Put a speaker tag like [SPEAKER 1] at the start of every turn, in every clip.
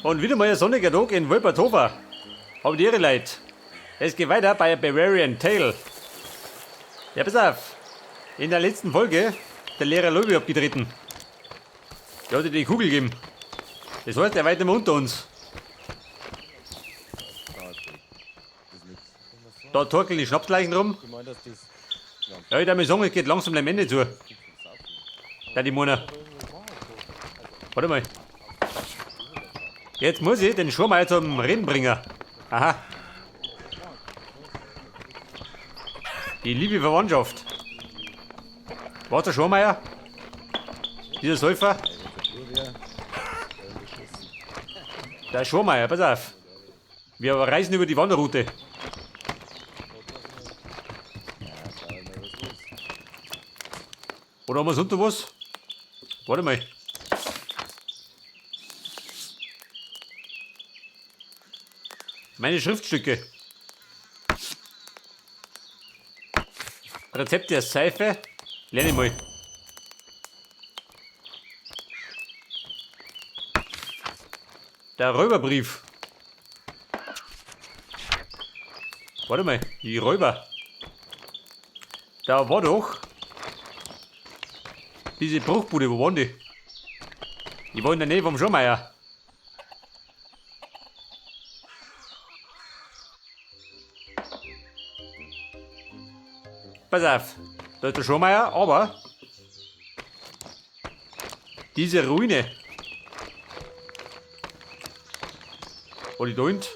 [SPEAKER 1] Und wieder mal ein sonniger Tag in Wolpertshofer. Habt ihr Leute. Es geht weiter bei Bavarian Tale. Ja, pass auf. In der letzten Folge der Lehrer Löwe abgetreten. Der hat dir die Kugel gegeben. Das heißt, er weiter unter uns. Da torkeln die Schnapsleichen rum. Ja, ich darf mir sagen, es geht langsam dem Ende zu. Da die Mona. Warte mal. Jetzt muss ich den Schormeier zum Reden bringen. Aha. Die liebe Verwandtschaft. War der Schormeier? Dieser Säufer? Der Schormeier, pass auf. Wir reisen über die Wanderroute. Oder haben wir sonst noch was? Warte mal. Meine Schriftstücke. Rezept der Seife. Lerne ich mal. Der Räuberbrief. Warte mal, die Räuber. Da war doch diese Bruchbude, wo waren die? Die war in der Nähe vom Schormeier. Pass auf, da ist der Schormeier, aber diese Ruine. War die da hinten?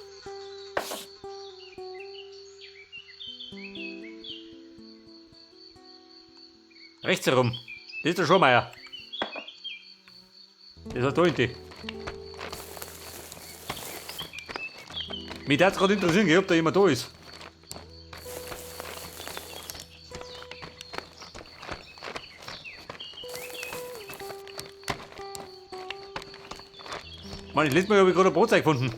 [SPEAKER 1] Rechts herum. Das ist der Schormeier. Das ist da hinten. Mich würde gerade interessieren, ob da jemand da ist. Mann, ich letztes Mal habe ich gerade eine Brotzeit gefunden.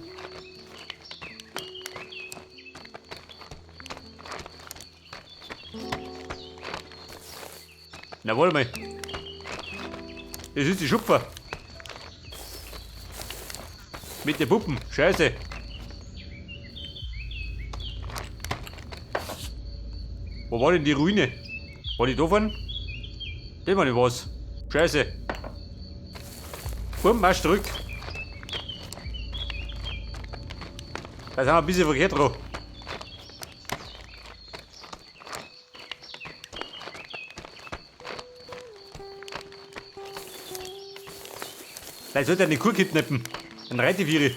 [SPEAKER 1] Na, warte mal. Das ist die Schupfer. Mit den Puppen. Scheiße. Wo war denn die Ruine? War die da vorne? Das war nicht was. Scheiße. Bumm, marsch zurück. Da sind wir ein bisschen verkehrt drauf. Vielleicht sollte er eine Kuh kidnappen. Ein Reiteviere.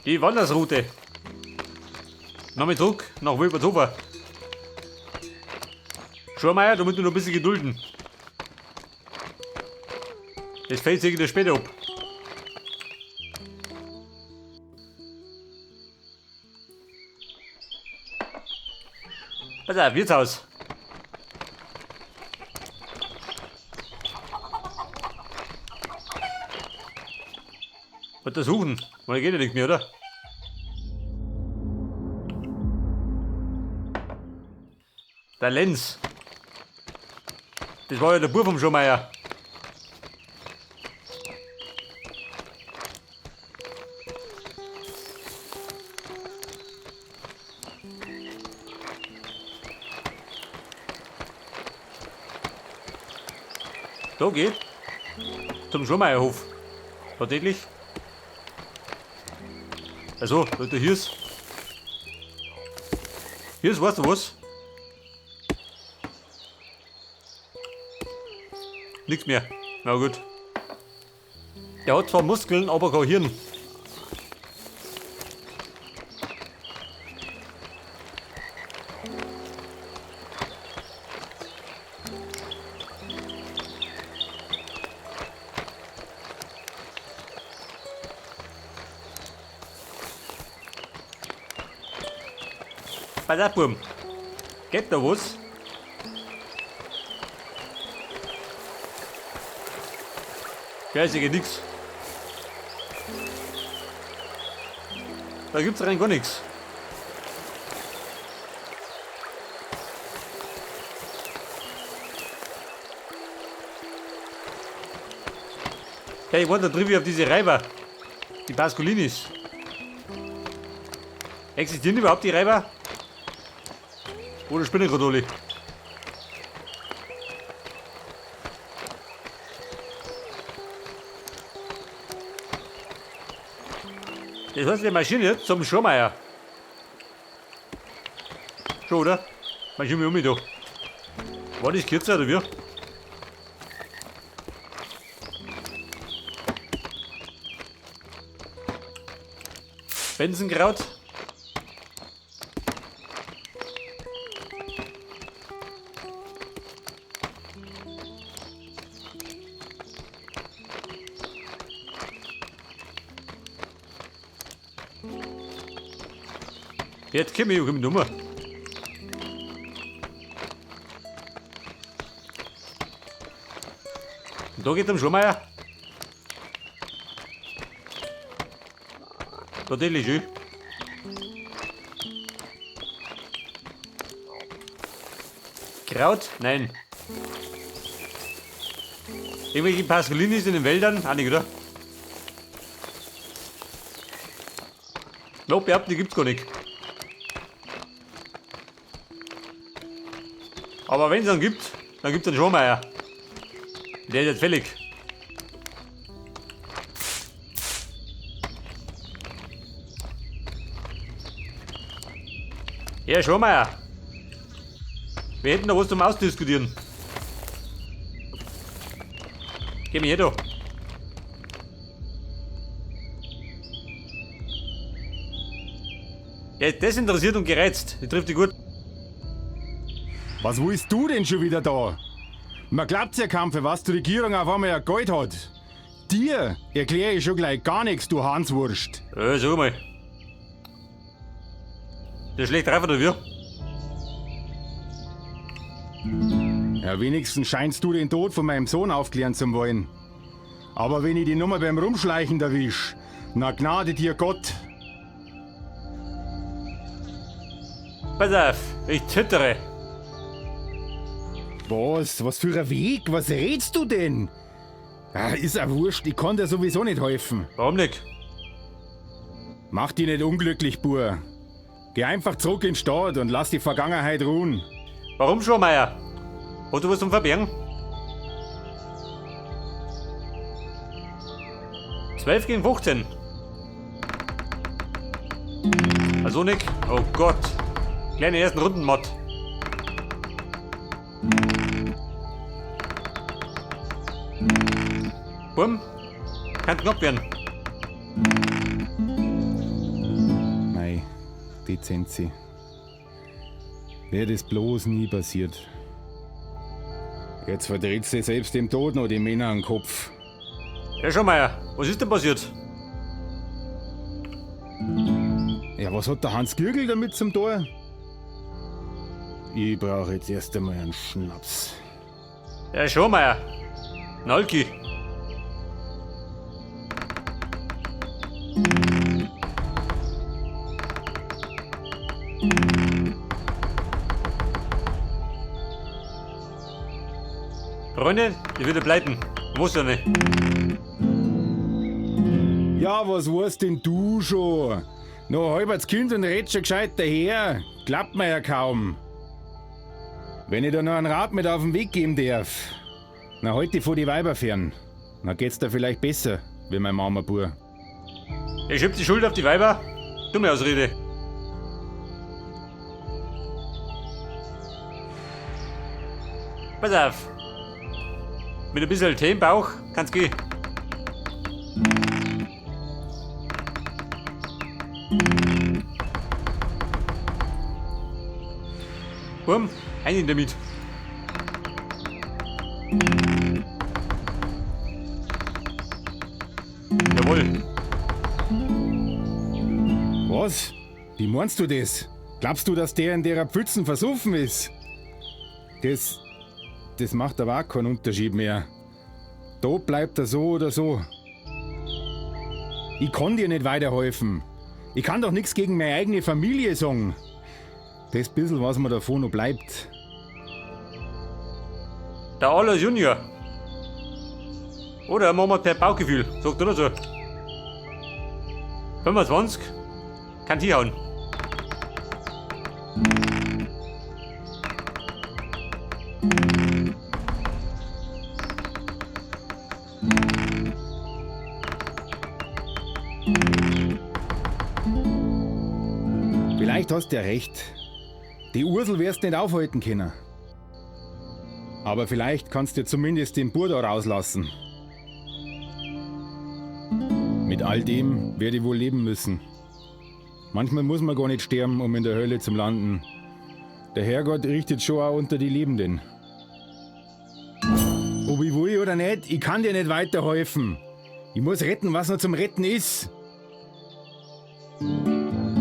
[SPEAKER 1] Die Wandersroute. Nochmal zurück nach Wilbertshofer. Schormeier, da musst du noch ein bisschen gedulden. Das fällt sich später ab. Pass auf, Wirtshaus. Untersuchen. Weil geht ja nichts mehr, oder? Der Lenz. Das war ja der Bub vom Schormeier. Da geht zum Schormeierhof. Tatsächlich. Also, Leute, hier ist. Hier ist, weißt du was? Nix mehr. Na gut. Der hat zwar Muskeln, aber kein Hirn. Pass auf, Bub. Geht da was? Scheiße, geht nix. Da gibt's rein gar nix. Ja, ich warte da auf diese Reiber. Die Pascolinis. Existieren überhaupt die Reiber? Oder spinnen gerade alle? Das heißt, die Maschine zum Schormeier. Schon, oder? Maschine um mich da. War das kürzer oder wie? Benzenkraut. Jetzt komm ich um. Und da geht am Schormeier. Natürlich, schön. Kraut? Nein. Irgendwelche Pascolinis in den Wäldern? Auch nicht, oder? No, behaupten, die gibt's gar nicht. Aber wenn es einen gibt, dann gibt's einen Schormeier. Der ist jetzt fällig. Herr Schormeier, wir hätten da was zum Ausdiskutieren. Geh mir her da. Der ist desinteressiert und gereizt. Die trifft dich gut.
[SPEAKER 2] Was willst du denn schon wieder da? Man glaubt's ja kaum, für was die Regierung auf einmal ja Geld hat. Dir erkläre ich schon gleich gar nichts, du Hanswurst.
[SPEAKER 1] Sag mal. Der ist schlecht drauf, oder wie?
[SPEAKER 2] Ja, wenigstens scheinst du den Tod von meinem Sohn aufklären zu wollen. Aber wenn ich die Nummer beim Rumschleichen erwisch, na gnade dir Gott.
[SPEAKER 1] Pass auf, ich zittere.
[SPEAKER 2] Was? Was für ein Weg? Was redst du denn? Ah, ist ja wurscht, ich kann dir sowieso nicht helfen.
[SPEAKER 1] Warum nicht?
[SPEAKER 2] Mach dich nicht unglücklich, Bur. Geh einfach zurück in die Stadt und lass die Vergangenheit ruhen.
[SPEAKER 1] Warum, Schormeier? Hast du was zum Verbergen? 12 gegen 15. Also nicht. Oh Gott. Kleine ersten Runden Mod. Bumm. Kann knapp werden.
[SPEAKER 2] Mei, die Zenzi. Wäre das bloß nie passiert. Jetzt verdreht sie selbst dem Tod noch die Männer an den Kopf.
[SPEAKER 1] Herr Schormeier, was ist denn passiert?
[SPEAKER 2] Ja, was hat der Hans Gürgel damit zum Tor? Ich brauche jetzt erst einmal einen Schnaps.
[SPEAKER 1] Herr Schormeier. Nalki. Freunde, ich würde pleiten. Muss ja nicht.
[SPEAKER 2] Ja, was weißt denn du schon? Noch halberts Kind und red schon gescheit daher. Klappt mir ja kaum. Wenn ich da noch einen Rat mit auf den Weg geben darf, na halt dich vor die Weiber fern. Na geht's dir vielleicht besser, wie mein Mama Bur.
[SPEAKER 1] Er schiebt die Schuld auf die Weiber. Dumme Ausrede. Pass auf. Mit ein bisschen Tee im Bauch kann's gehen. Bumm, einen damit. Jawohl.
[SPEAKER 2] Was? Wie meinst du das? Glaubst du, dass der in derer Pfützen versoffen ist? Das macht aber auch keinen Unterschied mehr. Da bleibt er so oder so. Ich kann dir nicht weiterhelfen. Ich kann doch nichts gegen meine eigene Familie sagen. Das bissel, was mir davon noch bleibt.
[SPEAKER 1] Der Alois Junior. Oder machen wir per Bauchgefühl, sagt oder so. 25 kann die hauen.
[SPEAKER 2] Vielleicht hast du ja recht. Die Ursel wirst nicht aufhalten können. Aber vielleicht kannst du zumindest den Bur da rauslassen. Mit all dem werde ich wohl leben müssen. Manchmal muss man gar nicht sterben, um in der Hölle zu landen. Der Herrgott richtet schon auch unter die Lebenden. Ob ich will oder nicht, ich kann dir nicht weiterhelfen. Ich muss retten, was noch zum Retten ist.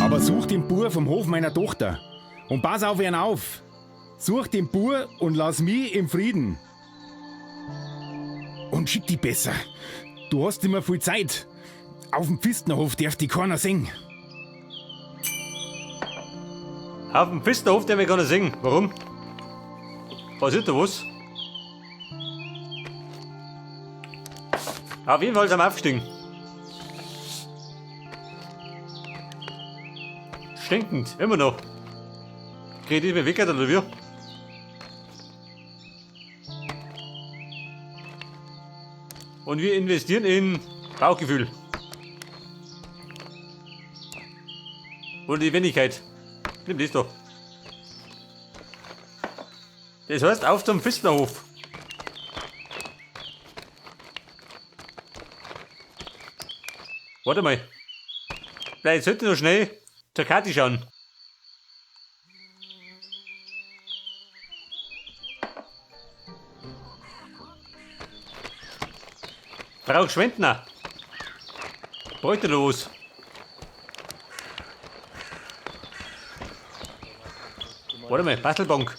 [SPEAKER 2] Aber such den Bur vom Hof meiner Tochter und pass auf ihn auf. Such den Bur und lass mich im Frieden. Und schick die besser. Du hast immer viel Zeit. Auf dem Pfistenerhof darf die keiner singen.
[SPEAKER 1] Auf dem Pfisterhof, der wir gar nicht singen. Warum? Passiert da was? Auf jeden Fall sind wir aufgestiegen. Stinkend, immer noch. Krieg ich mir weg oder wie? Und wir investieren in Bauchgefühl. Oder die Wendigkeit. Nimm das doch. Das heißt, auf zum Pfisterhof. Warte mal. Vielleicht sollte ich noch schnell zur Karte schauen. Frau Schwendner. Bräuchte noch was. Warte mal, Bastelbank.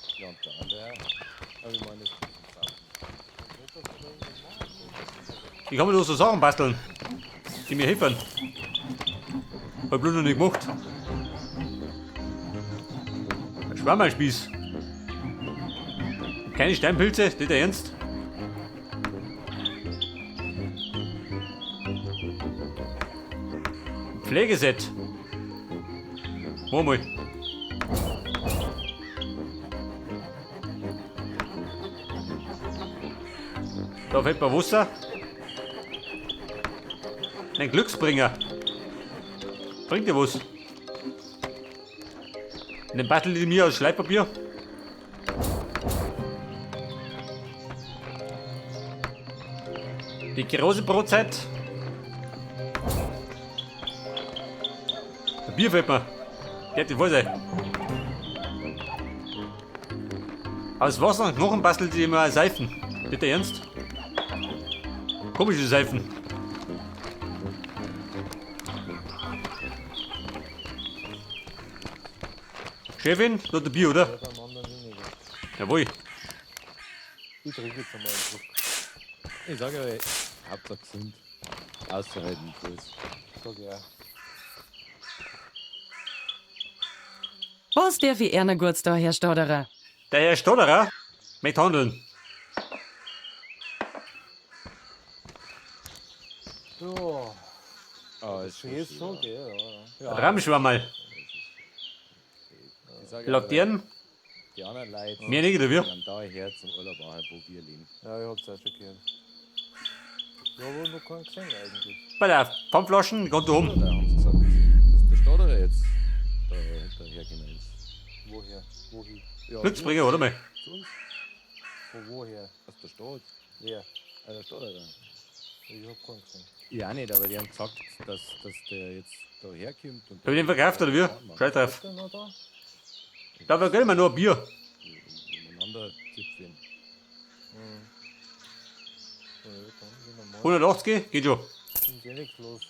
[SPEAKER 1] Ich kann mir nur so Sachen basteln, die mir helfen. Hab ich bloß noch nicht gemacht. Ein Schwammerspieß. Keine Steinpilze, nicht der Ernst? Pflegeset. Mach mal. Da fällt mir Wasser. Ein Glücksbringer. Bringt dir was. Und den bastel ich mir aus Schleifpapier. Die große Brotzeit. Ein Bier fällt mir. Der hat die voll sein. Aus Wasser und Knochen bastelt sie immer Seifen. Bitte ernst? Komische Seifen. Chefin, du hast ein Bier, oder?
[SPEAKER 3] Ja, beim anderen weniger.
[SPEAKER 1] Jawohl.
[SPEAKER 3] Ich trinke jetzt einmal einen Schluck.
[SPEAKER 4] Ich sage euch, Hauptsache gesund. Auszuhalten, Fuß.
[SPEAKER 3] Sag ja.
[SPEAKER 5] Was darf ich einer Gurz da, Herr Stauderer?
[SPEAKER 1] Der Herr Stollerer möchte handeln.
[SPEAKER 3] Ja,
[SPEAKER 4] Ah, ist schon
[SPEAKER 3] ist
[SPEAKER 4] schön,
[SPEAKER 3] schon,
[SPEAKER 4] ja.
[SPEAKER 3] gell, ja. Ja.
[SPEAKER 1] Ramschwammerl.
[SPEAKER 4] Ich sage
[SPEAKER 1] Laut
[SPEAKER 4] euch,
[SPEAKER 1] deren,
[SPEAKER 4] die anderen Leute
[SPEAKER 1] mehr nicht, oder wie?
[SPEAKER 4] sind da her zum Urlaub machen, wo wir leben.
[SPEAKER 3] Ja, ich hab's auch schon gehört. Ja, aber noch keinen gesehen eigentlich.
[SPEAKER 1] Bei der Pfandflaschen, kommt da um.
[SPEAKER 4] Da haben sie gesagt, dass der Stollerer jetzt da dahergekommen ist.
[SPEAKER 3] Woher? Wohin?
[SPEAKER 4] Ja,
[SPEAKER 1] Glücksbringer, oder mal?
[SPEAKER 4] Zu uns.
[SPEAKER 3] Von woher?
[SPEAKER 4] Aus der Stadt.
[SPEAKER 3] Wer?
[SPEAKER 4] Ah, der Stollerer.
[SPEAKER 3] Ich hab keinen gesehen.
[SPEAKER 4] Ja, auch nicht, aber die haben gesagt, dass der jetzt da herkommt. Und
[SPEAKER 1] Hab ich den verkauft, oder wie? Scheiß drauf.
[SPEAKER 3] Ist der noch da?
[SPEAKER 1] Da vergönn mir nur ein Bier.
[SPEAKER 4] Umeinander zipfeln.
[SPEAKER 3] Mhm. Ja, dann, wenn er meint,
[SPEAKER 1] 180, geht schon.
[SPEAKER 3] ist eh nichts los.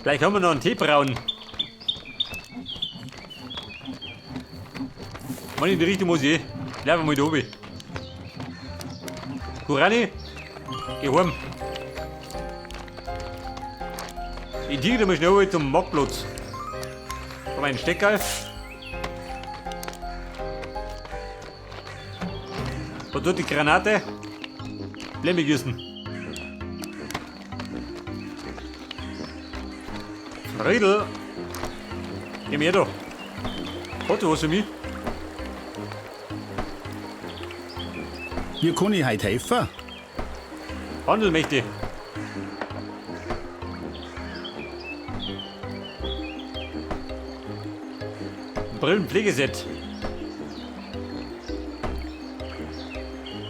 [SPEAKER 1] Vielleicht haben wir noch einen Tee brauen. Mann, in die Richtung muss ich eh. Bleib mal da oben. Kurani, geh heim. Ich tiger mal schnell zum Marktplatz. Haben wir einen Stecker. Was tut die Granate? Blemme gießen. Friedel! Geh mir da. Hat du was für mich?
[SPEAKER 2] Wie kann ich heute helfen?
[SPEAKER 1] Handel möchte ich. Brillenpflegeset.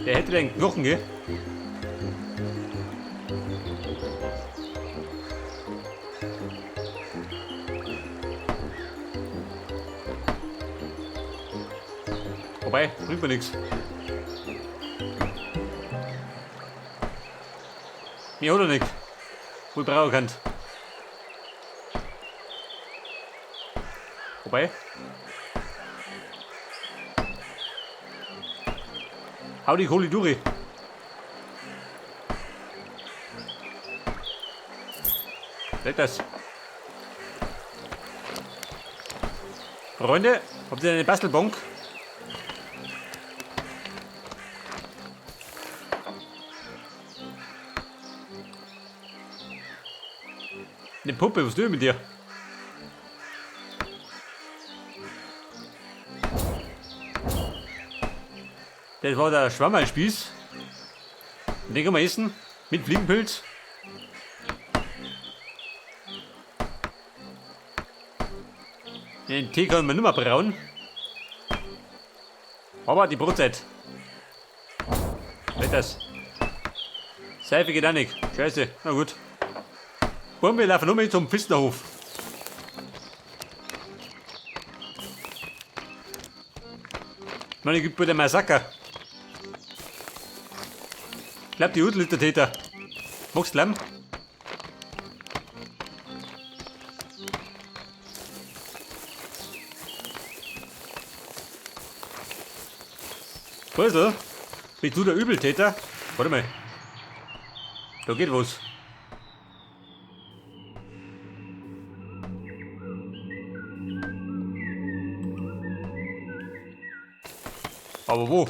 [SPEAKER 1] Der hätte den Knochen, gell? Wobei, bringt mir nichts. Mir hat er nicht. Wo ich brauchen kann. Wobei. Hau die Kohle durch. Leg das. Freunde, habt ihr eine Bastelbank? Eine Puppe, was tue ich mit dir? Das war der Schwammerlspieß. Den kann man essen. Mit Fliegenpilz. Den Tee kann man nicht mehr brauen. Aber die Brotzeit. Das. Seife geht auch nicht. Scheiße. Na gut. Buben, wir laufen nur mit zum Pfistlerhof. Meine gibt bei der Massaker. Ich glaub, die Udel ist der Täter. Magst du Lamm? Bursel, bist du der Übeltäter? Warte mal. Da geht was. Aber wo?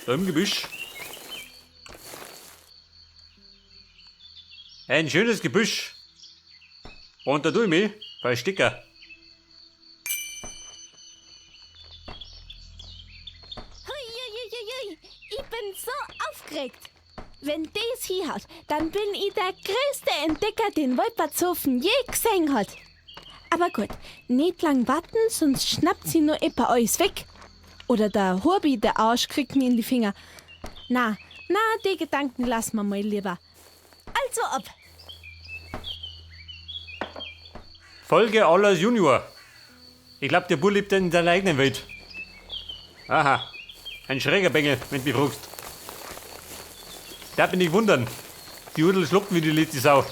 [SPEAKER 1] Da im Gebüsch. Ein schönes Gebüsch. Und da tue ich mich bei Sticker.
[SPEAKER 6] Huiuiuiui, ich bin so aufgeregt. Wenn das hinhaut, dann bin ich der größte Entdecker, den Wolpertshofen je gesehen hat. Aber gut, nicht lang warten, sonst schnappt sie nur etwa alles weg. Oder der Hurbi, der Arsch, kriegt mir in die Finger. Na, na, die Gedanken lassen wir mal lieber. Also ab.
[SPEAKER 1] Folge Allers Junior. Ich glaub, der Bub lebt in seiner eigenen Welt. Aha, ein schräger Bengel, wenn du mich fragst. Darf mich nicht wundern. Die Udel schluckt wie die letzte Sau.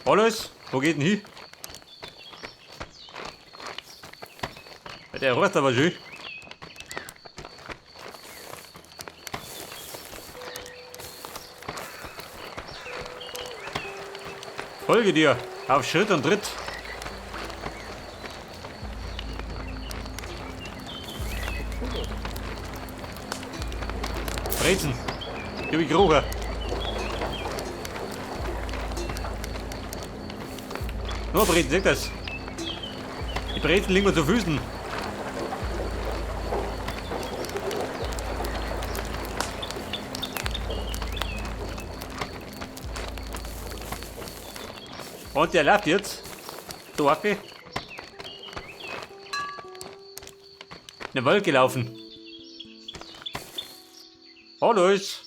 [SPEAKER 1] Alles, wo geht denn hin? Der rostet aber schön. Folge dir auf Schritt und Tritt. Brezen, die hab ich gerochen. Nur Brezen, seht das? Die Brezen liegen mir zu Füßen. Und der läuft jetzt. Du Wacke. Eine Wolke laufen. Hallo ist.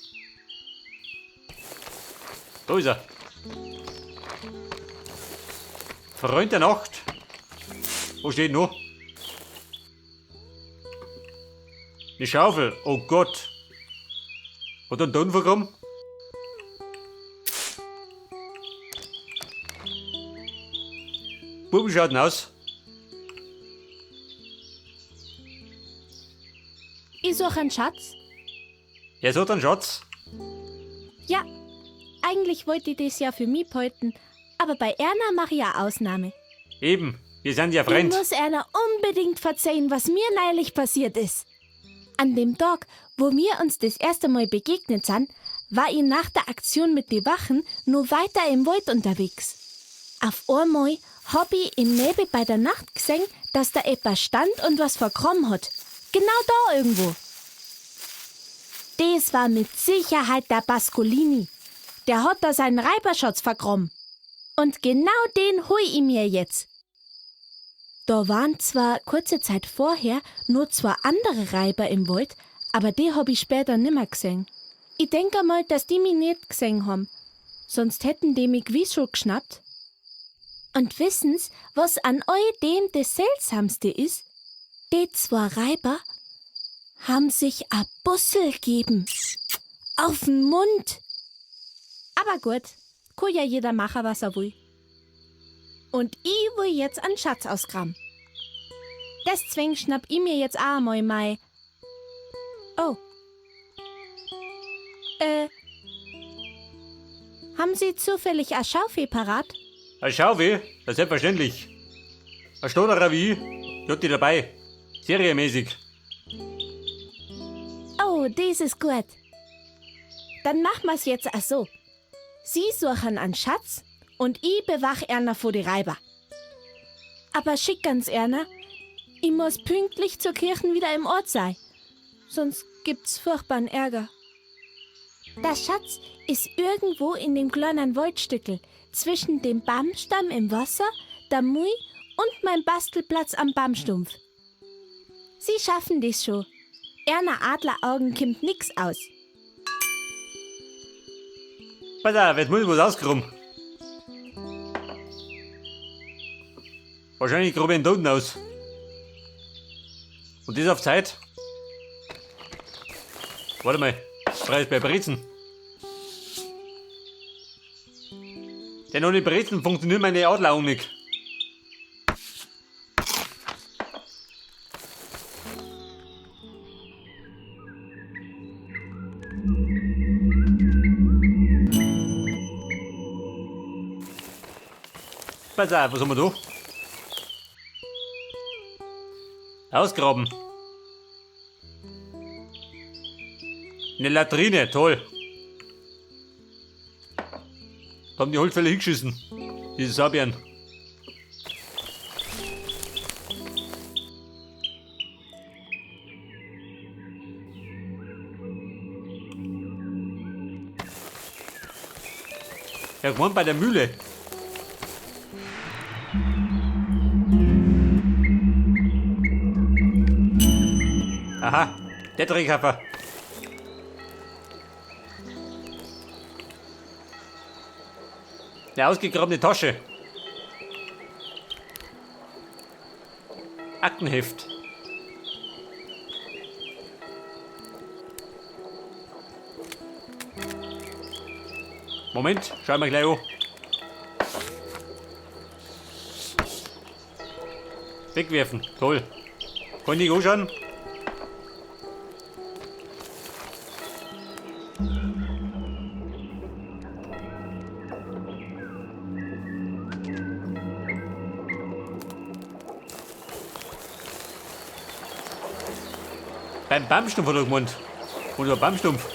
[SPEAKER 1] Da ist er. Freund der Nacht. Wo steht noch? Eine Schaufel. Oh Gott. Hat er einen Ton bekommen? Buben schaut denn aus?
[SPEAKER 6] Ich suche einen Schatz.
[SPEAKER 1] Er sucht einen Schatz.
[SPEAKER 6] Ja, Eigentlich wollte ich das ja für mich behalten, aber bei Erna mache ich eine Ausnahme.
[SPEAKER 1] Eben, wir sind ja
[SPEAKER 6] Ich
[SPEAKER 1] Freund.
[SPEAKER 6] muss Erna unbedingt verzeihen, was mir neulich passiert ist. An dem Tag, wo wir uns das erste Mal begegnet sind, war ich nach der Aktion mit den Wachen nur weiter im Wald unterwegs. Auf einmal hab ich im Nebel bei der Nacht gesehen, dass da etwas stand und was verkromm hat. Genau da irgendwo. Das war mit Sicherheit der Pascolini. Der hat da seinen Reiberschatz verkromm. Und genau den hol ich mir jetzt. Da waren zwar kurze Zeit vorher nur zwei andere Reiber im Wald, aber die hab ich später nimmer gesehen. Ich denk einmal, dass die mich nicht gesehen haben. Sonst hätten die mich gewiss schon geschnappt. Und wissen's, was an all dem das Seltsamste ist? Die zwei Reiber haben sich a Bussel geben. Auf'n Mund. Aber gut, kann ja jeder machen, was er will. Und ich will jetzt einen Schatz ausgraben. Deswegen schnapp ich mir jetzt auch einmal mei. Oh. Haben Sie zufällig a Schaufel parat?
[SPEAKER 1] Ein Schaufel? Ja, selbstverständlich. Ein Stoderer wie ich, der hat die dabei. Serienmäßig.
[SPEAKER 6] Oh, das ist gut. Dann machen wir's jetzt auch so. Sie suchen einen Schatz und ich bewach Erna vor die Reiber. Aber schick ganz Erna, ich muss pünktlich zur Kirche wieder im Ort sein. Sonst gibt's furchtbaren Ärger. Der Schatz ist irgendwo in dem kleinen Waldstückel zwischen dem Baumstamm im Wasser, der Mui und meinem Bastelplatz am Baumstumpf. Sie schaffen das schon. Erna Adleraugen kommt nix aus.
[SPEAKER 1] Pass auf, jetzt muss ich was ausgraben. Wahrscheinlich grabe ich einen Toten aus. Und das auf Zeit. Warte mal, Preis bei Brezen. Denn ohne Brezen funktioniert meine Adleraugen nicht. Pass auf, was haben wir da? Ausgraben. Eine Latrine, toll. Da haben die Holzfäller hingeschissen. Diese Sabian. Ja, gewohnt bei der Mühle. Aha, der Dreckhaffer. Eine ausgegrabene Tasche. Aktenheft. Moment, schauen wir gleich an. Wegwerfen, toll. Kann ich anschauen? Beim Baumstumpf hat er gemeint. Oder Baumstumpf.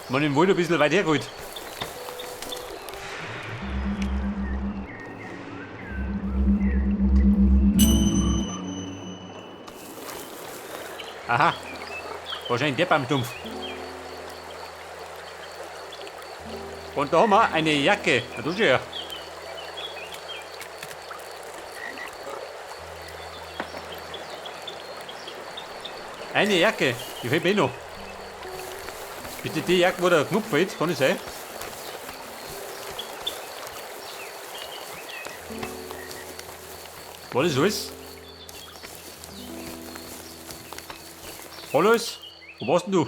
[SPEAKER 1] Man im Wald ein bisschen weit hergeholt. Aha. Wahrscheinlich der Baumstumpf. Und da haben wir eine Jacke. Na, du schon ja. Eine Jacke, die fehlt mir eh noch. Bitte die Jacke, wo der Knopf fehlt, kann das sein? War das alles? Alles? Wo warst denn du?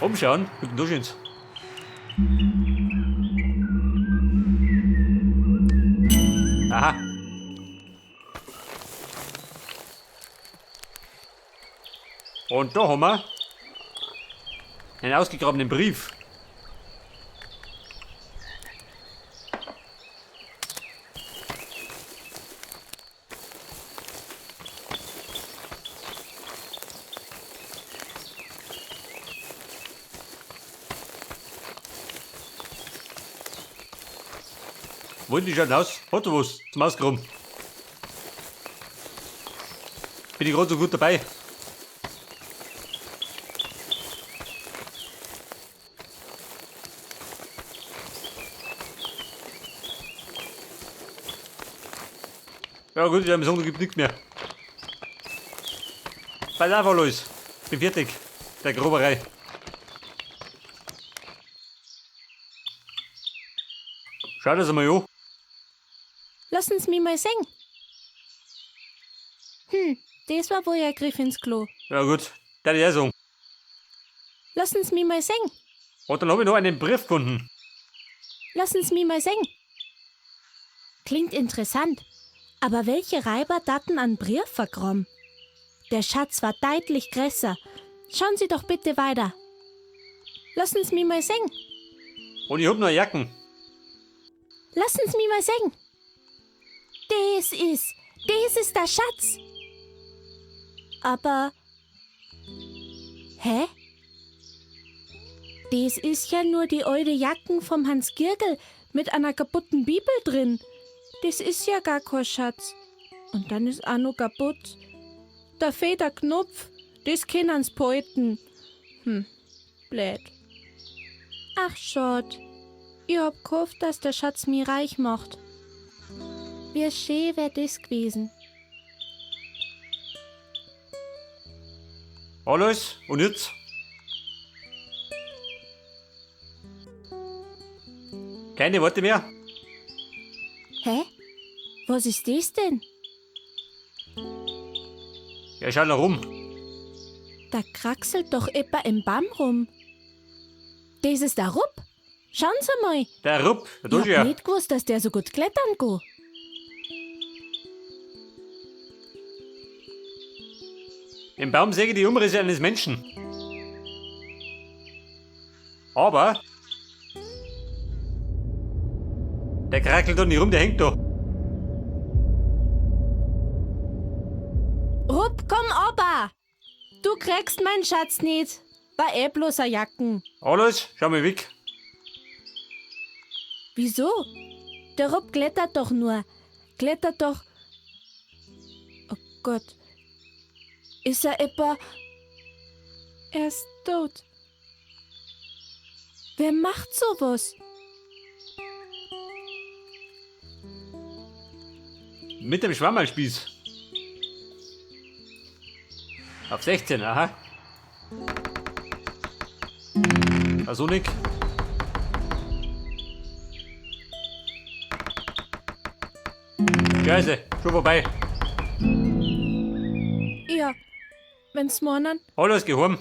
[SPEAKER 1] Umschauen, mit dem Duschens. Aha. Und da haben wir einen ausgegrabenen Brief. Wollen die schon aus? Hat er was zum Ausgraben? Bin ich gerade so gut dabei. Ja gut, ich habe sagen, da gibt nichts mehr. Pass auf, Alois. Bin fertig. Der Groberei. Schau das einmal an.
[SPEAKER 6] Lassen Sie mich mal sehen. Das war wohl ein Griff ins Klo.
[SPEAKER 1] Ja gut, der ich auch sagen.
[SPEAKER 6] Lassen Sie mich mal sehen.
[SPEAKER 1] Und dann habe ich noch einen Brief gefunden.
[SPEAKER 6] Lassen Sie mich mal sehen. Klingt interessant. Aber welche Reiber daten an Brief vergraben? Der Schatz war deutlich größer. Schauen Sie doch bitte weiter. Lassen Sie mich mal sehen.
[SPEAKER 1] Und ich hab noch eine Jacken.
[SPEAKER 6] Lassen Sie mich mal sehen. Das ist der Schatz. Aber, hä? Das ist ja nur die alte Jacken vom Hans Girgel mit einer kaputten Bibel drin. Das ist ja gar kein Schatz. Und dann ist auch noch kaputt. Da fehlt der Knopf. Das können's behalten. Blöd. Ach, schad. Ich hab gehofft, dass der Schatz mich reich macht. Wie schön wär das gewesen.
[SPEAKER 1] Alois, und jetzt? Keine Worte mehr?
[SPEAKER 6] Hä? Was ist das denn?
[SPEAKER 1] Ja, schau noch rum.
[SPEAKER 6] Da kraxelt doch etwa im Baum rum. Das ist der Rupp. Schauen Sie mal.
[SPEAKER 1] Der Rupp, der
[SPEAKER 6] Ich
[SPEAKER 1] tut ja.
[SPEAKER 6] hab nicht gewusst, dass der so gut klettern kann.
[SPEAKER 1] Im Baum sehe ich die Umrisse eines Menschen. Aber der krackelt da nicht rum, der hängt da.
[SPEAKER 6] Rupp, komm oba! Du kriegst meinen Schatz nicht. War eh bloß a Jacken.
[SPEAKER 1] Alois, schau mal weg.
[SPEAKER 6] Wieso? Der Rupp klettert doch nur. Klettert doch. Oh Gott. Ist er etwa. Er ist tot. Wer macht sowas?
[SPEAKER 1] Mit dem Schwammerlspieß. Auf 16, aha. Also Nick. Scheiße, schon vorbei.
[SPEAKER 6] Ja, wenn's meinen.
[SPEAKER 1] Alles geheim.